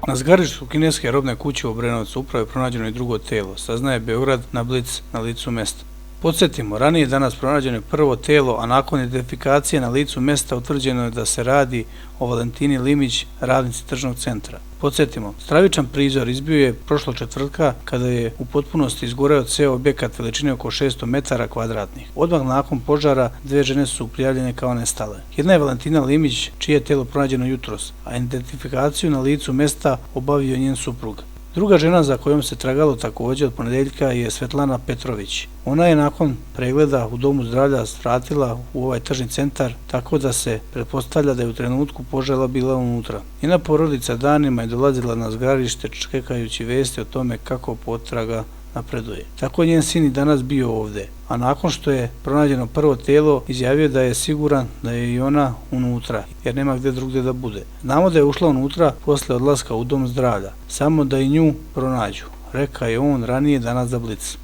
Na zgarištu kineske robne kuće u Obrenovcu upravo je pronađeno i drugo telo, saznaje Beograd na Blic na licu mesta. Podsjetimo, ranije danas pronađeno je prvo telo, a nakon identifikacije na licu mesta utvrđeno je da se radi o Valentini Limić, radnici tržnog centra. Podsjetimo, stravičan prizor izbio je prošlog četvrtka kada je u potpunosti izgoreo ceo objekat veličine oko 600 metara kvadratnih. Odmah nakon požara dve žene su prijavljene kao nestale. Jedna je Valentina Limić, čije je telo pronađeno jutros, a identifikaciju na licu mesta obavio njen suprug. Druga žena za kojom se tragalo također od ponedeljka je Svetlana Petrović. Ona je nakon pregleda u domu zdravlja vratila u ovaj tržni centar, tako da se pretpostavlja da je u trenutku požara bila unutra. Njena porodica danima je dolazila na zgarište čekajući vesti o tome kako potraga napreduje. Tako je njen sin i danas bio ovde, a nakon što je pronađeno prvo telo, izjavio da je siguran da je i ona unutra, jer nema gde drugde da bude. Znamo da je ušla unutra posle odlaska u dom zdravlja, samo da i nju pronađu, rekao je on ranije danas za Blic.